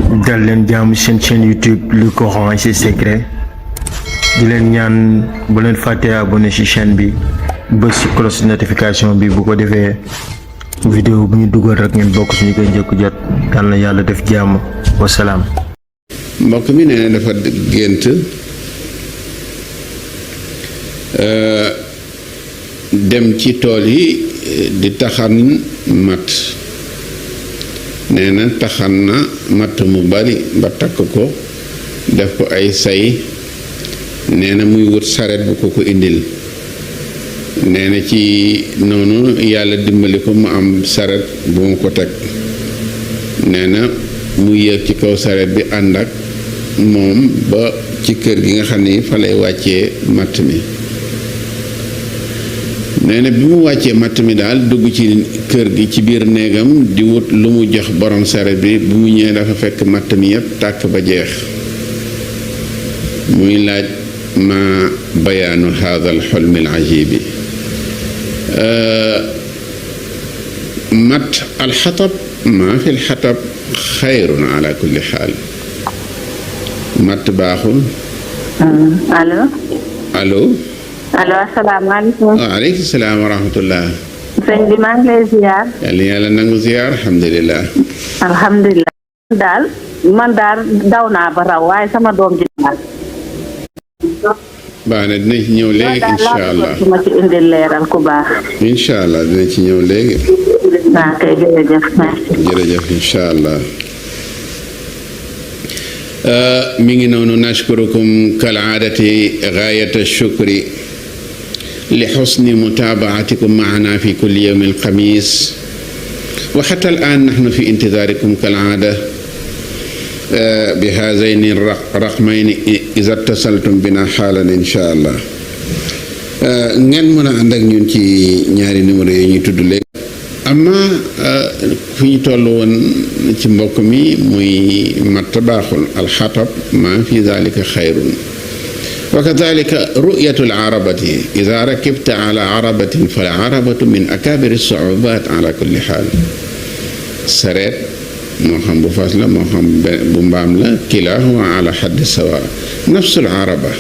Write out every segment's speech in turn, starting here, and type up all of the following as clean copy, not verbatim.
dal leen jàmm seen chaîne YouTube Le Coran et ses secrets di leen ñaan bu leen fàtte abonné ci chaîne bi bës ci cloche notification bi bu ko defee vidéo bu ñu dugal rek ngeen bokk ci ñu koy njëkk jot yal na yàlla def jàmm wasalaam. mbokk mi nee na dafa gént dem ci tool yi di taxan matt nee na taxan na matt mu bari ba takk ko def ko ay say nee na muy wut saret bu ko indil nee na ci noonu yàlla dimbali ko mu am saret bu mu ko teg nee na mu yéeg ci kaw saret bi ànd ak moom ba ci kër gi nga xam ne fa lay wàccee matt mi nee na bi mu wàccee matt mi daal dugg ci kër gi ci biir néegam di wut lu mu jox borom saret bi bu mu ñëwee dafa fekk matt mi yépp tàkk ba jeex muy laaj ma bayaanu haadha al xulmi al ajibi matt alxatab ma fi alxatab xayrun ala kulli xaal matt baaxul. allo. allo. allo asalaamaaleykum. waaleykum salaam wa rahmatullah. sëñ bi maa ngi lay ziar. yàlla nangu ziar alhamdulilah. alhamdulilah. man daal daw naa ba raw waaye sama doom ji daal. baax na dina ci ñëw léegi incha allah ma ci indil leeral ku baax. incha allah dina ci ñëw léegi. waaw kay jërëjëf. jërëjëf incha allah. mi ngi noonu nashkurukum kal aadati gaayata shukri li xusni mutaabaatikum maana fi kulli yawmi alxamis wa xata al aan naxnu fi intidaarikum kal aada bi haazayni raqmayni iza tasaltum bina xaalan incha allah ngeen mën a ànd ak ñun ci ñaari numéro yi ñuy tudd léegi. amma fi ñu toll woon ci mbokk mi muy matt baaxul alxatab ma fi dalika xayrun wa kadalika ru'yatu al-arabati ida rakibta ala arabatin fal arabatu min akabir as-su'ubat ala kulli xaal sareet moo xam bu fas la moo xam bu mbaam la kilahuma ala xaddi sawa nafsul araba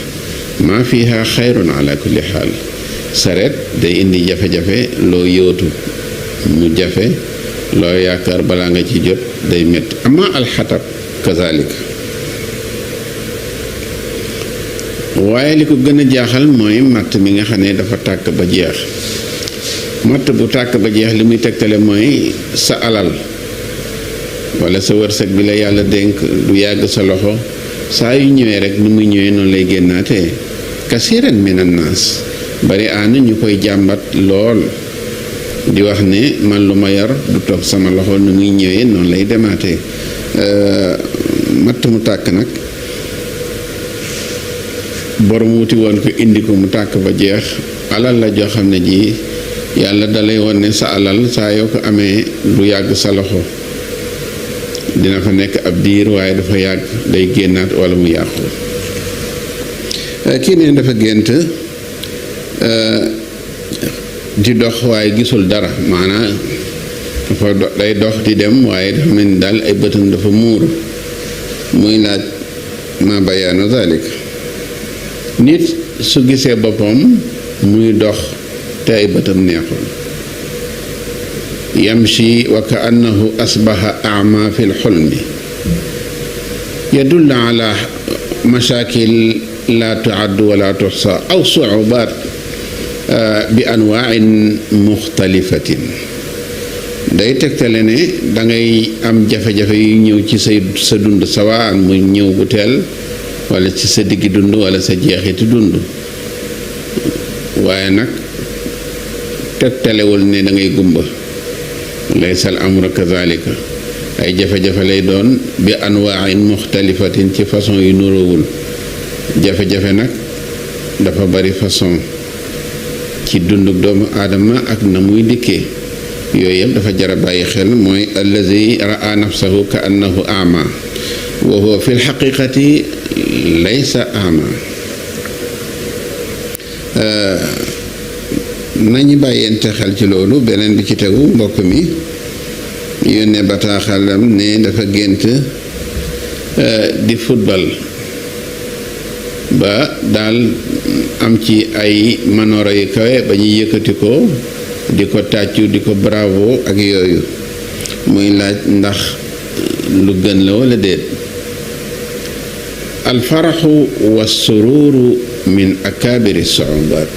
ma fiha xayrun ala kulli xaal sareet day indi jafe-jafe loo yóotu mu jafe loo yaakaar balaa nga ci jot day métti ama alxatab kazalika waaye li ko gën a jaaxal mooy matt mi nga xam ne dafa tàkk ba jeex matt bu tàkk ba jeex li muy tegtale mooy sa alal wala sa wërsëg bi la yàlla dénk du yàgg sa loxo saa yu ñëwee rek ni muy ñëwee noonu lay génnaatee kasiran min annaas bari aana ñu koy jàmbat lool di wax ne man lu ma yor du toog sama loxo nu muy ñëwee noonu lay demaatee matt mu tàkk nag borom wuti woon ko indi ko mu tàkk ba jeex alal la joo xam ne ji yàlla dalay woon ne sa alal saa yoo ko amee du yàgg sa loxo dina fa nekk ab diir waaye dafa yàgg day génnaat wala mu yàqu kii ne dafa gént di dox waaye gisul dara maanaam dafa day dox di dem waaye dafa mel ni daal ay bëtam dafa muuru muy laaj ma bayaanu zalik nit su gisee boppam muy dox te ay bëtam neexul yamshi wa ka annahu asbaha ama fi lxulmi yadullu ala mashakil la tuaddu wala tuxsa aw suubat bi anwaain muxtalifatin day tegtale ne dangay am jafe-jafe yu ñëw ci sa dund sawaan mu ñëw bu teel wala ci sa diggi dund wala sa jeexiti dund waaye nag tegtalewul ne dangay gumba laysa al amru kazalika ay jafe-jafe lay doon bi anwaain muxtalifatin ci façon yu nuróowul jafe-jafe nag dafa bari façon ci dunduk doomu aadama ak na muy dikkee yooyu yëpp dafa jar a bàyyi xel mooy allazi raa nafsahu ka annahu ama wa huwa fi lxaqiqati laysa ama nañu bàyyente xel ci loolu beneen bi ci tegu mbokk mi yónnee bataaxalam ne dafa gént di football ba daal am ci ay manoora yu kawe ba ñuy yëkkati ko di ko tàccu di ko bravo ak yooyu muy laaj ndax lu gën la wala déet. alfaraxu wa sururu min akaabiri suubaat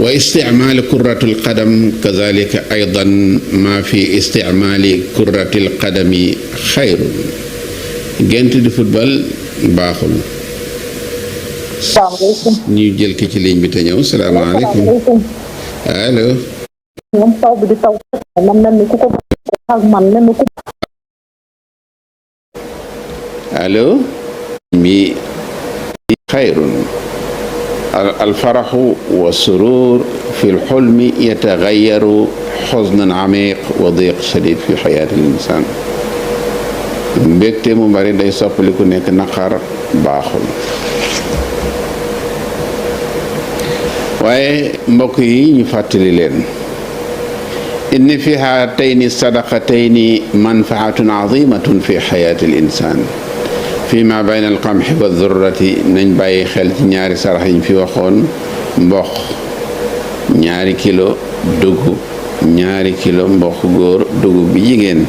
wa isticmaali kurratul qadam kazalika aydan ma fi isticmaali kurratil qadami xayrun. gént di football baaxul. ñu jël ki ci ligne bi te ñëw salaamaaleykum. allo. allo. mi xayrun. alfaraxu wa surur fi lxulmi yatagayaru xusnan amiq wa diq shadid fi xayaati linsaan. mbégte mu bari day soppaliku nekk naqar baaxul. waaye mbokk yi ñu fàttali leen inni fi haatayni sadaqatayni manfaatun azimatun fi xayaati l insaan fi ma bayna alqamxi wa durrati. nañ bàyyi xel ci ñaari sarax yiñ fi waxoon: mboq 2 kilo, dugub 2 kilo, mboq góor, dugub bi jigéen.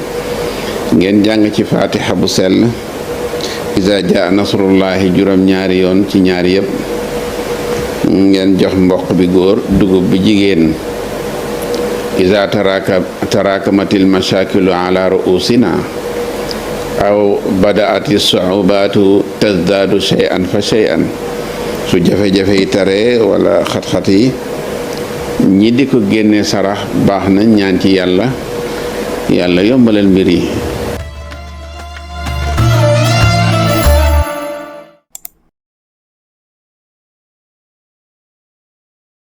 ngeen jàng ci fatiha bu sell iza jaa nasrullahi juróom-ñaari yoon ci ñaari yëpp. ngeen jox mboq bi góor, dugub bi jigéen. iza tarakamatil mashakilu ala ruusina aw badaati suubaatu tazdaadu shay'an fa shay'an. su jafe-jafe yi tare wala xat-xat yi ñi di ko génne sarax baax na ñaan ci yàlla yombalal mbir yi.